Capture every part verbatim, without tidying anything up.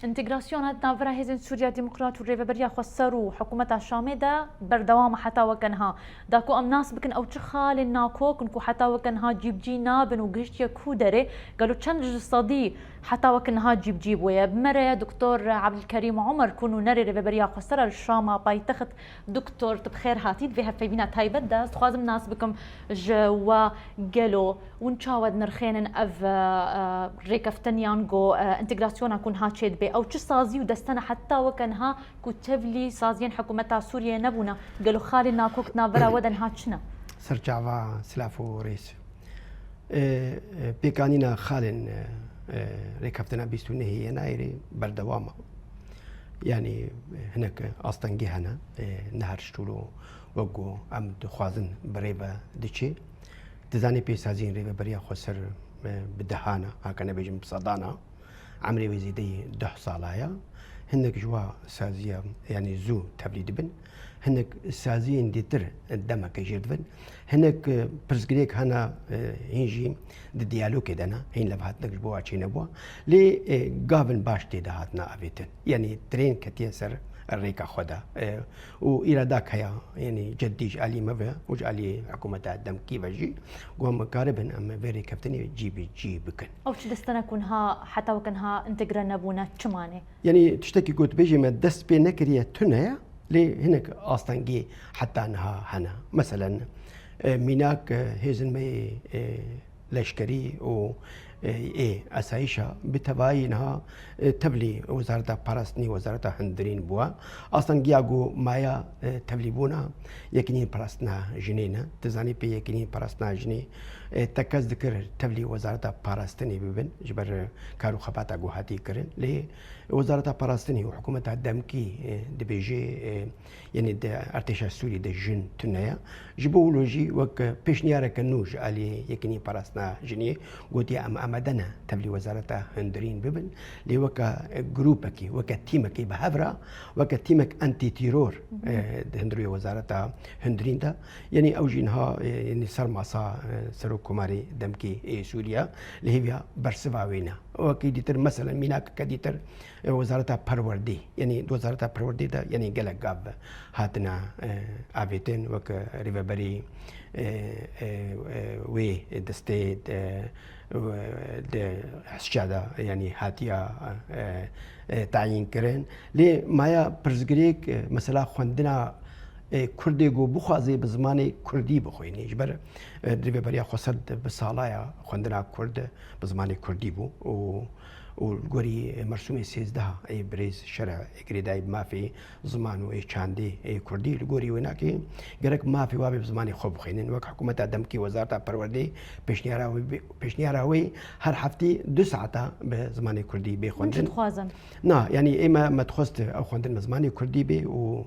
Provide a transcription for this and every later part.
Întegrasyona di navbera Hêzên Sûriya Demokrat û Rêveberiya Xweser û Hikûmeta Şamê de berdewam e heta weke niha. Da ku em nas bikin ew çi xalên nakok in ku heta weke niha cîbicî nabin û gihiştiye ku derê, gelo çend ji sedî heta weke niha cîbicî bûye? Bi me re ye Doktor Ebdulkerîm Omer ku nûnerê Rêveberiya Xweser e li Şama paytext. Doktor, tu bi xêr hatî di vê hevpeyvîna taybet de. Ez dixwazim nas bikim ji we gelo hûn çawa dinirxênin ev, e, e, rêkeftin yan go, e, întegrasyona ku niha çêdibe? Ew çi sazî û destene heta weke niha ku tevlî saziyên hikûmeta Sûriyeyê nebûne? Gelo xalên nakok di navbera we de niha çi ne? Serçava, silav û rêz. E, e, pêkanîna xalên, e, e, rêkeftina bîst û nehê Yenayêrê berdewam e. Yanî, e, hinek astengî hene, e, ne her şûro wek ku em dixwazin bi rê ve diçe. Dizanî pêsaziyên Rêveberiya Xweser, e, bi dehana, haka nebêjin bi sedana, emrê wê zêdeyî deh sala ye. Hinek ji wa saziya, yanî zû tevlî dibin. Hinek saziyên dîtir demeke jêr dibin. Hinek, e, pirsgirêk hene, e, hîn jî di diyalogê de ne, hîn levhatineke ji bo wa çênebû. Lê, e, gavin baş tê de hatina avêtin. Yanî trên ketiye ser rêka xwe de. E, û îradak heye, yanî ceddî ji alî me ve û ji alî hikûmeta demkî ve jî, ku em karibin em vê rêkeftinê cî bi cî bikin. Ew çi destene ku niha, heta weke niha întegre nebûne, çi mane? Yanî tiştekî ku dibêjî me dest pê nekiriye tune ye, lê hinek astengî heta niha hene. Meselen, e, mînak, e, hêzên me yê, e, leşkerî û, e, ê esayîşa bi tevayî niha, e, tevlî Wezareta Parastinî, Wezareta Hundirîn bûye. Astengiya ku maya, e, tevlîbûna Yekînî Parastina Jinê ne. Dizanî pê Yekînî Parastina Jinê, e, tekez dikir tevlî Wezareta Parastinê bibin, ji ber, e, kar û xebata ku hatî kirin. Lê Wezareta Parastinê û hikûmeta demkî, e, dibêje, e, Yanî di artêşa Sûrî de jin tune ye. Ji bo wilo jî wek pêşniyareke nû ji alî Yekînî Parastina Jinê gotiye, em amade ne tevlî Wezareta Hundirîn bibin. Lê weke grûpekî, weke tîmekî bi hev re, weke tîmek antîtîror, e, di hundirê Wezareta Hundirîn de. Yanî ew jî niha, e, yanî ser masa, e, Serokkomarê demkî ê Sûriye li hêviya bersiva wê ne. Wekî dîtir, meselen, mînakeke dîtir, e, Wezareta Perwerdê, yanî di Wezareta Perwerdê de, yanî gelek gav hatine, e, avêtin, wek rêveberî, e, e, e, wê destê, e, di hişça de, yanî hatiya, e, e, tayîn kirin. Lê maya pirsgirêk, e, mesela xwendina, e, Kurdê ku bixwaze bi zimanê Kurdî bixwînî. Ji ber, e, Rêveberiya Xweser bi salaya xwendina Kurd bi zimanê Kurdî bû û û li gorî mersûmê sêzdeh ê birêz şerê girêdayî bi mafê ziman û ê çandê ê kurdî, li gorî wênakê gerek mafê wa bê bi zimanê xwe bixwînin. Wek hikûmeta demkî, Wezareta Perwerdê pêşniyara wê bê, pêşniyara wê her heftî du saeta bi zimanê kurdî bê xwendin. Hûn çi dixwazin? Na, yanî ê me, me dixwest ew xwendin bi zimanê kurdî bê û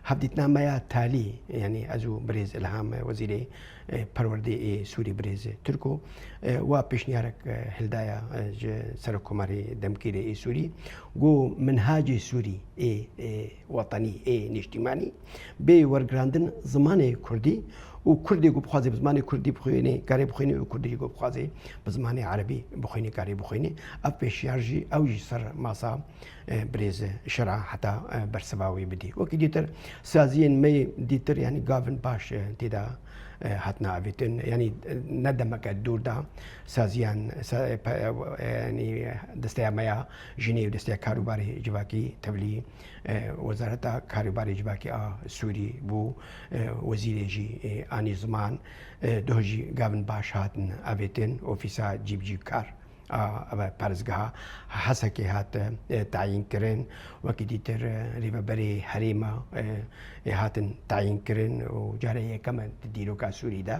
Hevdîtina me ya talî, yanî ez û birêz Ilham, wezîrê, e, perwerdê ê Sûrî, birêz Tirko, e, wa pêşniyarek, e, hildaya, e, ji Serokkomarê demkî rê ê Sûrî, ku minhacê Sûrî ê, ê wetenî, ê niştîmanî bê wergirandin zimanê Kurdî û Kurdê ku bixwaze bi zimanê Kurdî bixwînê, karê bixwînê û Kurdê jî ku bixwaze bi zimanê Erebî bixwînê, karê bixwînê. Ev pêşiyar jî, ew jî ser masa e, birêz şira heta, e, bersiva wê bidî. Wekî dîtir saziyên me yê dîtir, yanî gavin baş, e, tê de, e, hatine avêtin. Yanî, e, ne demeke dûr de saziyan, sa-, e, pe-, e, yanî desteya me ya jinê û desteya karûbarê civakî tevlî, e, Wezareta Karûbarê Civakî a Sûrî bû, e, wezîrê jî, e, anî ziman, e, doh jî gavin baş hatin avêtin, ofîsa cîbicîkar a, eve parêzgeha Hesekê hat, e, tayîn kirin. Wekî dîtir, e, rêveberê herêma, e, ê hatin tayîn kirin û carê yekem e di dîroka Sûrî de,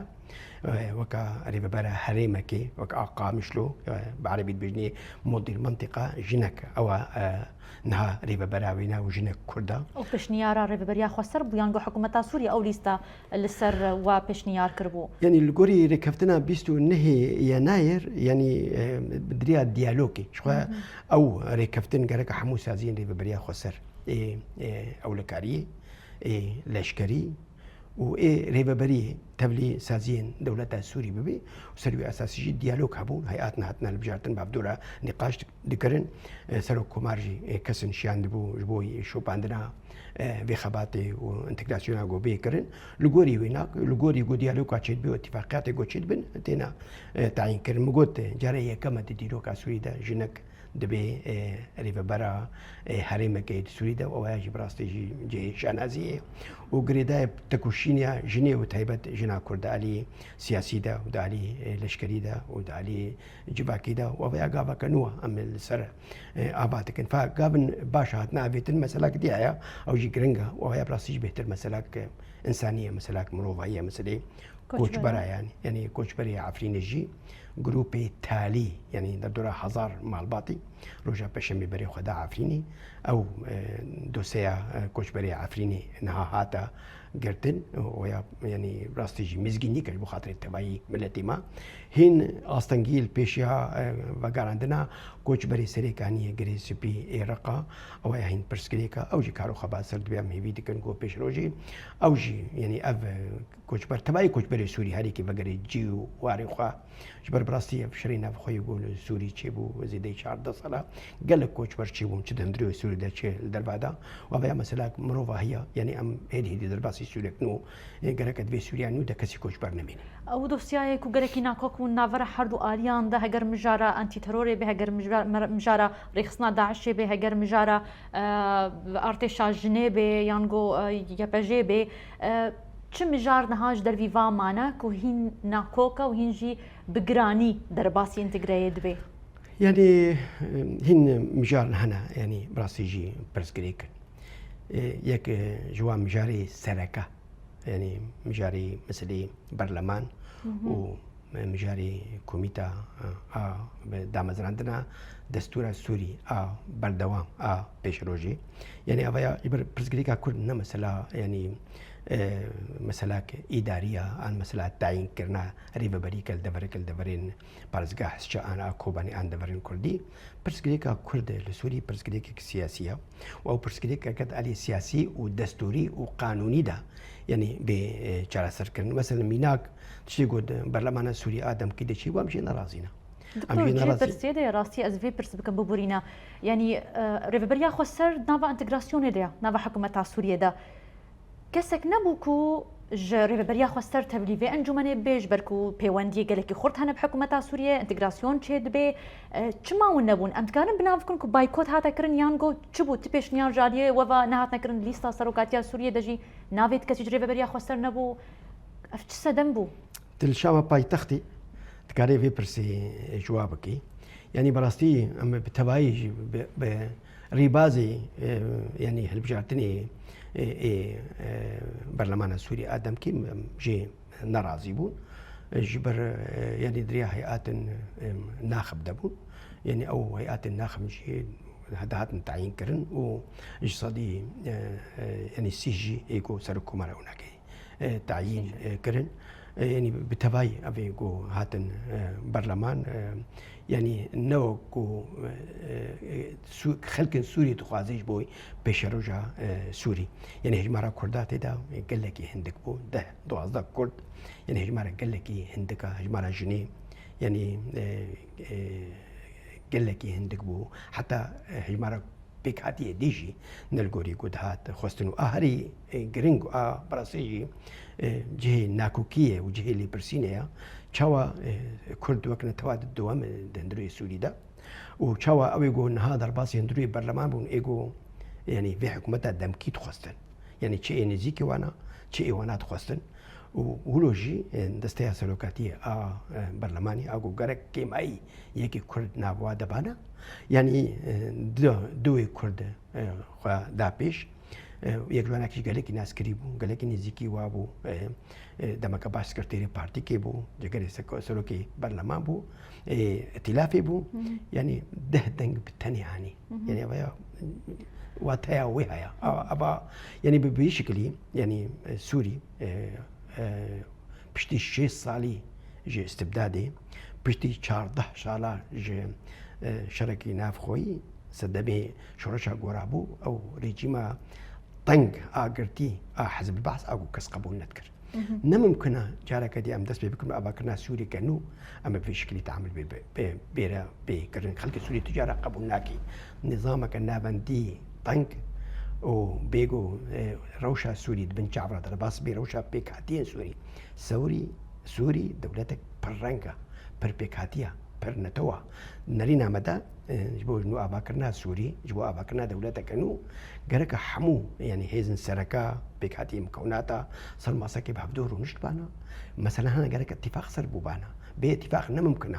e, weka rêvebera herêmekê, wek a Qamişlo, e, bi erebî dibêjinê mudîr mintiqa, jinek ew e, e, niha rêvebera wêne û jinek Kurd e. Ew pêşniyara Rêveberiya Xweser bû yan go hikûmeta Sûrî ew lîsta li ser wa pêşniyar kiribû? Yanî li gorî rêkeftina bîst û nehê Yenayêr, yanî, e, bi diriya diyalogê. Ji xwe ew rêkeftin gerek hemû saziyên Rêveberiya Xweser ê, ê ewlekariyê, ê leşkerî, û ê rêveberiyê tevlî saziyên dewleta Sûrî bibe û ser wî esasî jî diyalog hebûn, heyat nehatin hilbijartin, bavdora nîqaş dikirin. E, Serok Komar jî, e, kesin şiyandibû ji bo şopandina, e, vê xebatê û întegrasyona ku bê kirin. Li gorî wêna, li gorî ku diyaloga çêdibe û îtîfaqiyatê ku çêdibin, têne, e, tayîn kirin. Min got, e, cara yekeme di dîroka Sûrî de jinek dibê, e, rêvebera, e, herêmekê di Sûrî de, û ew jî bi rastî jî cihê şanaziyê ye. Û girêdayê tekoşîniya jinê û taybet jina Kurd di alî siyasî de û di alî, e, leşkerî de û di alî civakî de û ev ya gaveke nû em li ser, e, ava dikin. Fa gavin baş hatina avêtin meselak diya ya, ew jî giring e û ev ya bi rastî jî bêhtir meselak, e, însanî ye, meselak mirovahî ye, meselê Koçbera. Koçbera yani. Yani koçberê Efrînê jî grûpê talî, yani derdora hezar malbatî roja pêşemê berê xwe da Efrînê. Ew, e, dosyeya, e, koçberê Efrînê niha hate girtin. Oya, yani rastî jî mizgînî kir bo xatirê tevayî miletê me. Hîn astengî li pêşiya, e, vegerandina koçberê Serêkaniyê Girê Spî ê Reqa. Ew ya hîn pirsgirêka. Ew jî kar û xebat ser dibe em hêvî dikin ku pêşrojê ew jî, yani ev, e, Koçber, tevayî koçberê Sûrî herêkî vegerê cî û warê xwe. Ji ber bi rastî ev şerê navxweyî ku li Sûrî çêbû zêdeyî çardeh sala, gelek koçber çêbûn, çi di hundirê Sûrî de, çi li derva de. Û ev ya meselak mirovahî ya, yanî em hêdî hêdî derbasî Sûriyek nû, ê, gerek divê Sûriya nû de kesî koçber nemîne. Ew dosyayê ku gelekî nakok bûn navbera her du aliyan de, heger mijara antîterorê be, heger mijara, mijara rêxistina DAIŞê be, heger mijara, e, artêşa jinê be, yan go, e, YPJ'ê be, e, Çi mijar niha ji dervî va mane ku hîn nakok e û hîn jî bi giranî derbasî întegreyê dibe? Yanî, hîn mijar hene, yanî bi rastî jî pirsgirêk in. Yek, ji wan mijarê sereke, yanî mijarê meselê berleman Mhm. û mijarê komîta a bi damezrandina destûra Sûrî a berdewam a pêşrojê. Yanî ava ya ji ber pirsgirêka Kurd ne mesela, yanî, e, meselak îdarî ya, an mesela tayînkirina rêveberî ke li deverek li deverên parêzgeha Hişçe an a Kobanê an deverên Kurdî. Pirsgirêka Kurd li Sûrî pirsgirêkek siyasî ye. Û ew pirsgirêkeke di alî siyasî û destûrî û qanûnî de, yanî bê, e, çareserkirin. Mesela mînak tiştê ku di berlemana Sûrî a demkî de çî bû, em jê nerazî ne. Em Doktor, jê cihê nerazî. Pirsiyê de rastî ez vê pirs bikim, biborîne. Yanî, e, rêveberiya xweser nava entegrasyonê de ye, nava hikûmeta Sûriyê de. Kesek nebû ku ji rêveberiya xweser tevlî vê encûmenê bê, ji ber ku pêwendiyê gelekî xurt hene bi hikûmeta Sûriyê, entegrasyon çêdibe. E, çima hûn nebûn? Em dikarin bi nav bikin ku baykot hate kirin yan go çi bû? Ti pêşniyar ji aliyê we ve nehatine kirin, lîsta serokatiya Sûriyê de jî navê ti kesî ji rêveberiya xweser nebû. Ev çi sedem bû? Tu li Şama paytextê dikarî vê pirsê ji wa bikî. Yanî bi rastî em bi tevayî jî bi, bi rîbazê, e, yanî hilbijartinê, e, ê, e, berlemana Sûrî a demkî em jê nerazî bûn. E, ji ber, e, yanî di riya heyatên, e, naxib de bûn. Yanî ew heyatên naxib jî dihatin tayîn kirin û ji sedî, e, e, yanî sî jî ê ku serokkomara û nakê e, tayîn, e, kirin. E, yanî bi tevayî ev ê ku hatin, e, berleman, e, yanî ne wek ku, e, e, Sû-, xelkên Sûrî dixwaze ji bo pêşeroja, e, Sûrî. Yanî hejmara Kurda tê de gelekî hindik bû, deh, duwazdeh Kurd. Yanî hejmara gelekî hindik e, hejmara jinê, yanî, e, e, gelekî hindik bû. Heta, e, hejmara pêkhatiyê dî jî ne li gorî ku dihat xwestin û a herî, e, giring û a bi rastî jî, e, cihê nakokiyê û cihê lêpirsînê ye. Çawa, e, Kurd wek netewa didewame di hundirê Sûrî de? Û çawa ew ê ku niha derbasî hundirê berleman bûn, ê ku, yanî vê hikûmeta demkî dixwestin? Yanî çi ê nêzîkî wan e, çi ê wana dixwestin? Û wilo jî, e, desteya serokatiyê a, e, berlemanî a ku gerek kêmayî yekê Kurd nav wa de bane. Yanî, e, du, duwê Kurd, e, xwe da pêş. E, yek ji wan jî gelekî naskirî bû, gelekî nêzîkî wa bû. E, e, demeke baş sekreterê partîkê bû, cîgerê seko-, serokê berleman bû, e, îtîlafê bû. Hı hı. Yanî deh deng bi tenê anî. Hı hı. Yanî ev ya, wateya wê heye. A, ava, yanî bi, bi vî şekilî, yanî, e, Sûrî, e, e, piştî şêst salî ji îstibdadê, piştî çardeh sala ji, e, şerekî navxweyî, sedemê şoreşa gora bû, ew rejîma teng a girtî a Hizb el-Ba'th a ku kes qebûl nedikir. Ne mimkun e careke dî em dest pê bikin bi avakirina Sûriyeke nû, em bi vê şekilî teamul bê, bê, bê, bêre bê kirin. Xelkê Sûrî tu cara qebûl nakî. Nizameke navendî teng û bêgo, e, rewşa Sûrî di bin çavra de, derbas bê rewşa pêkhatiyên Sûrî. Sewrî, Sûrî dewletek pir reng e, pir pêkhatiye, pir netew e. Nerîna me de, e, ji bo nû avakirina Sûrî, ji bo avakirina dewleteke nû, gereke hemû, yanî hêzên sereke, pêkhatiyên mikewnata, ser masekê bi hevdû rûnişt bana. Mesela hene gereke îtîfaq ser bû bana. Bê îtîfaq ne mimkun e.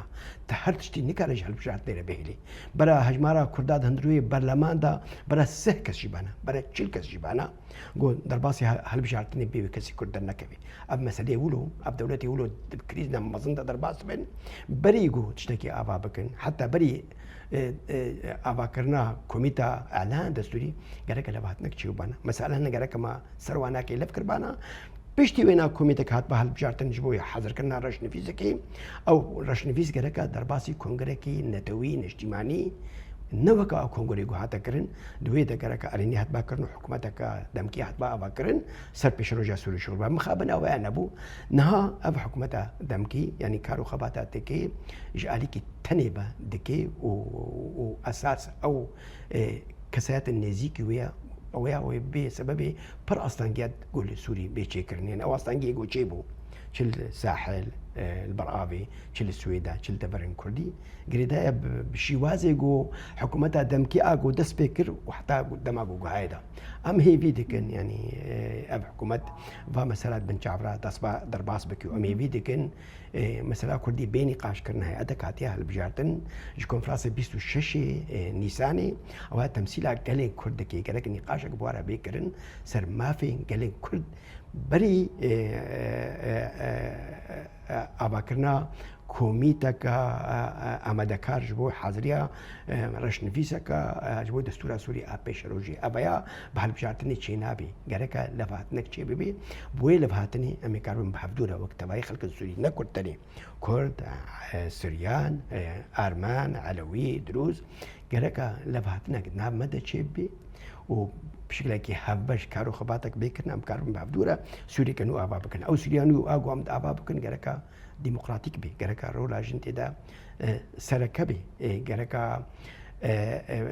Te her tiştî nikare ji hilbijartinê re bihêlî. Bera hejmara Kurda di hundirûyê berleman de, bera sih kes jî bana, bera çil kes jî bana. Got, derbasî he-, hilbijartinê bê wê kesî Kurd dernekevî. Ev meseleyê wilo, ev dewletê wilo di krîzna mezin de derbas dibin. Berî ku tiştekî ava bikin, heta berî, e, e, avakirina komîta elan destûrî, gereke levhatinek çêbûbana. Mesela hene gereke me ser wan nakê lev kiribana. Piştî wêna komîtek hatba hilbijartin ji bo hazirkirina reşnivîsekê. Ew reşnivîs gereke derbasî kongrekî netewî, niştîmanî, ne weke ew kongrê ku hate kirin, di wê de gereke erênî hatba kirin û hikûmeteke demkî hatba ava kirin, ser pêşeroja Sûrî şixul be. Mixabin ew ya nebû. Niha ev hikûmeta demkî, yanî kar û xebata têkê ji alîkî tenê ve dike û, û esas ew, e, kesayetên nêzîkî wê ya, ew ya wê bê sebebê pir astangiya ku li Sûrî bê çêkirin. Yanî ew astangiyê ku çêbû, çi li Sahil, e, li ber avê, çi li Swêda, çi li deverên Kurdî, girêdayî bi, bi şîwazê ku hikûmeta demkî a ku dest pê kir û heta ku dema ku guhayê da. Em hêvî dikin, yanî, e, ev hikûmet va mesela di bin çavra destba-, derbas bike û em hêvî dikin, e, mesela Kurdî bê nîqaşkirin heyet hatiye hilbijartin ji konferansê bîst û şeşê, e, Nîsanê, ew ya temsîla gelên Kurd dike, gerek nîqaşek bi wan re bê kirin ser mafên gelên Kurd. Berî, e, e, e, e, e, avakirina komîteka, e, e, amadekar ji bo haziriya, e, reşnivîseka, e, ji bo destûra Sûrî a pêşerojê. Ev ya bi hilbijartinê çênabê. Gereke levhatinek çêbibê. Bi wê levhatinê em ê karibin bi hevdû re wek tevayê xelkên Sûrî, ne Kurd tenê, Kurd, e, Suryan, e, Armen, Elewî, Dirûz, gereke levhatinek di nav me de çêbibê û bi şekilekî hevbeş kar û xebatek bê kirin, em karibin bi hevdû re Sûriyeke nû ava bikin. Ew Sûriya nû a ku em di ava bikin, gereke demokratîk bê, gereke rola jin tê de, e, sereke bê, e, gereke, e, e,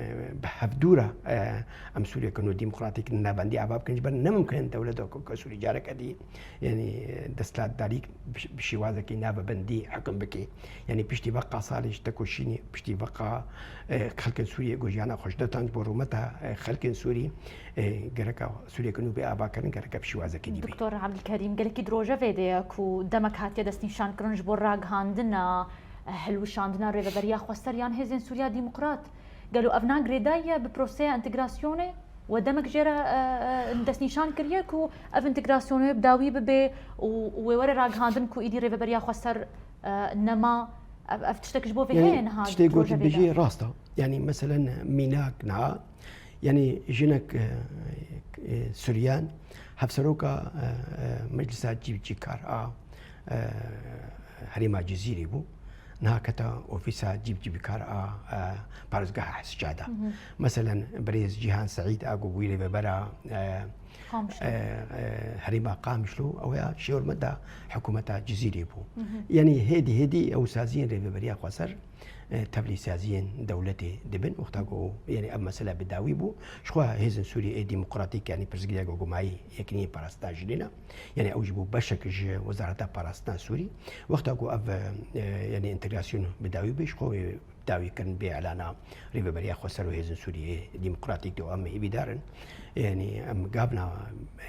bi hevdû re, e, em Sûriyeke nû demokratîk navendî ava bikin. Ji ber ne mimkun in dewleta ku, ku Sûrî careke dî, yanî, e, desthilatdarî bi, bi şîwazekî navbendî hukm bike. Yanî piştî veqa salê ji tekoşînê, piştî veqa, e, xelkên Sûriyê ku jiyana xwe ji dest dan ji bo rûmeta, e, xelkên Sûrî, e, gereka Sûriyeke nû bê avakirin, gereka bi şîwazekî dî bê. Doktor Abdulkerîm, gelekî di rojevê de ye ku demek hatiye destnîşankirin ji bo ragihandina, e, hilwişandina Rêveberiya Xweser yan Hêzên Sûriya Demokrat. Gelo ev na girêdayî ye bi proseya entegrasyonê? We demek jê re, e, e, destnîşan kiriye ku ev entegrasyonê bi dawî bibe û, û wê were ragihandin ku îdî Rêveberiya Xweser, e, nema. Ev, ev tiştek ji bo vê heye niha? Yanî tiştê gotin bijî rast e. Yanî meselen mînak niha, yanî jinek, e, e, Suryan hevseroka, e, e, Meclisa Cîvcîkar a, e, herêma Cizîrê bû. Niha kete ofîsa cîvcîvîkar a, e, parêzgeha Hesicada. Meselen birêz Cîhan Seîd a ku bûyî rêvebera, e, Qamişlo, e, e, herêma Qamişlo, ew ya şêwirmenda hikûmeta Cizîrê bû. Yanî hêdî hêdî ew saziyên Rêveberiya Xweser, e, tevlî saziyên dewletê dibin. Wexta ku, yanî ev mesele bi dawî bû, ji xwe hêzên Sûriyê ê demokratîk, yanî pirsgirêk ku gumayî yekînî parastina jinê ne. Yanî ew jî bû beşek ji Wezareta Parastina Sûrî. Wexta ku ev, e, yanî entegrasyon bi dawî bê, ji xwe wê dawî kirin bê elana Rêveberiya Xweser û Hêzên Sûriyê Demokratîk de, em hêvîdar in. Yanî em gavna,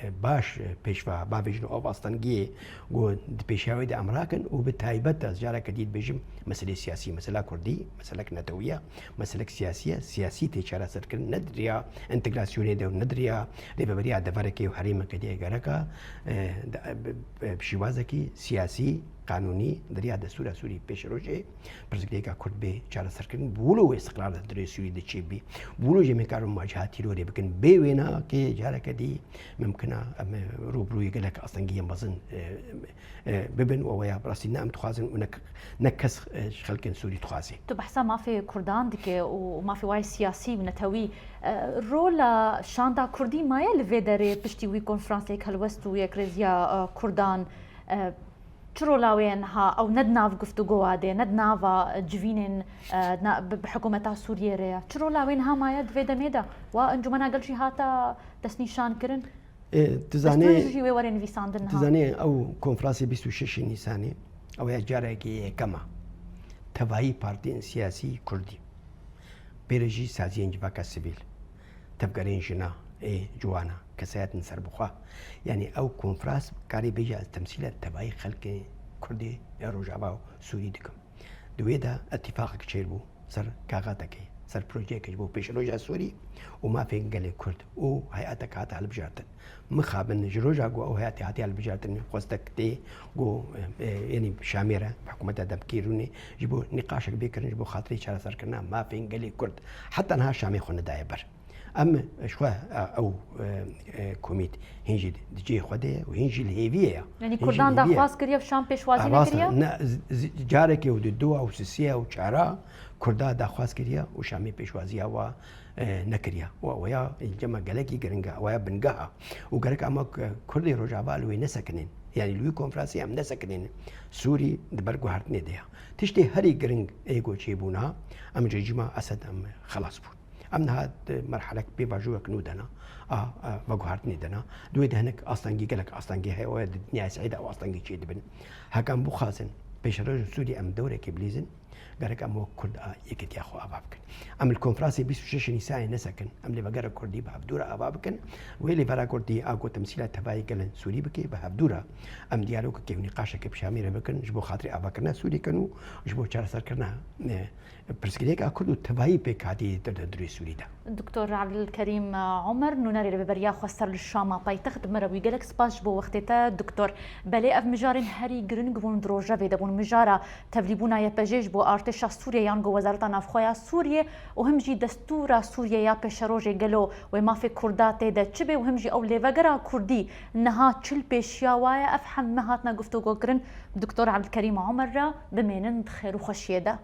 e, baş, e, pêşva bavêjin û ev astengiyê ku di pêşiya wê de em rakin û bi taybet ez careke dî dibêjim meselê siyasî, mesela Kurdî, meselek netewî ye, meselek siyasî ye, siyasî tê çareserkirin, ne di riya entegrasyonê de û ne di riya rêveberiya deverekê û herêmeke dî gereka, e, de, e, bi, bi şîwazekî siyasî qanûnî, di riya destûra Sûrî pêşerojê pirsgirêka Kurd bê çareserkirin, bi wilo wê istiqrar di hundirê Sûrî de çêbî, bi wilo jî em ê karin muwaceha tîrorê bikin. Bê wêna kê careke dî mimkin e em rûbirûyê gelek astengiyên mezin, e, e, bibin û ew ya bi rastî ne em dixwazin û ne, ne kes, e, ji xelkên Sûrî dixwaze. Tu behsa mafê Kurdan dike û mafê wayê siyasî û netewî. E, rola şanda Kurdî maye li vê derê piştî wî konferansê yek helwest û yekrêziya, e, Kurdan, e, çi rola wê ye niha? Ew ne di nav guftûgowa de, ne di nava civînên, e, na-, bi, bi hikûmeta Sûriyê re ye. Çi rola wê niha maye di vê demê de? Wa encûmena gel jî hata destnîşankirin. E, tu Destûrê zanî, jî wê were nivîsandin tu niha. Zanî ew konferansê bîst û şeş Nîsanê, ew ya carekê yekem e. Tevayî partiyên siyasî Kurdî, pêre jî saziyên civaka sivîl, tevgerên jina, ê ciwana, kesayetên serbixwe. Yanî ew konferans karê bêje ez temsîla tevayî xelkê Kurdê ya Rojava û Sûrî dikim. Di wê de îtîfaqek çêbû ser kaxatekê, ser projeyeke ji bo pêşeroja Sûrî û mafên gelê Kurd û heyeteke hate hilbijartin. Mixabin ji roja ku ew heyetê hatiye hilbijartin, xwestek tê ku, e, e, yanî Şamê re, bi hikûmeta demkî rûnê, ji bo nîqaşek bê kirin, ji bo xatirê çareserkirina mafên gelê Kurd. Heta niha Şamê xwe nedaye ber. Em ji xwe, e, ew, e, e, komît hîn jî di cihê xwe de ye û hîn jî li hêviyê ye. Yanî Hîn jî Kurdan li hêviyê ye. Daxwaz kiriye, Şam pêşwazî A, rast e. Nekiriye? Ne, z-, z-, carekê û di dua û sisiya û çara Kurda daxwaz kiriye û Şamê pêşwaziya wa, e, nekiriye. Wa, waya cema gelekî giring e, waya bingeha. Û gerek ama ku Kurdê Rojava li wê nesekinên. Yanî li wî konferansê em nesekinên. Sûrî di ber guhertinê de ye. Tiştê herî giring ê ku çêbûna, em rejîma Esed em xelas bûn. Em niha di merhelek pêvajoyek nû de ne, a, a, veguhertinê de ne. Di wê de hinek astengî, gelek astengî heye, wê di dinyaya sehî de ew astengî çêdibin. Heke em bixwazin pêşerojên Sûrî em dewrekê bilîzin, gerek em wek Kurd a yekîtiya xwe ava bikin. Em li konferansê bîst û şeş Nîsanê nesekin, em lêvegera Kurdî bi hevdû re ava bikin. Wê lêvera Kurdî a ku temsîla tevayî gelên Sûrî bike, bi hevdû re em diyalogekê û nîqaşekê bi Şamê re bikin, ji bo xatirê avakirina Sûrî kin û ji bo çareserkirina, e, pirsgirêka Kurd û tevayî pêkhatî di hundirê Sûrî de. Doktor Evdilkerîm Omer, nûnerê Rêveberiya Xweser li Şama paytext, bi me re bûyî. Gelek spas ji bo wextê te, Doktor. Belê ev mijarên herî giring bûn di rojevê de bûn. Mijara tevlîbûna Y P G ji bo artêşa Sûriyê yan ku Wezareta Navxwe ya Sûriyê û him jî destûra Sûriyê ya pêşerojê, gelo wê mafê Kurda tê de çi bê û him jî ew lêvegera Kurdî niha çi li pêşiya wa ye? Ev heme hatine guftûgokirin. Doktor Evdilkerîm Omer re bimênin di xêr û xweşiyê de.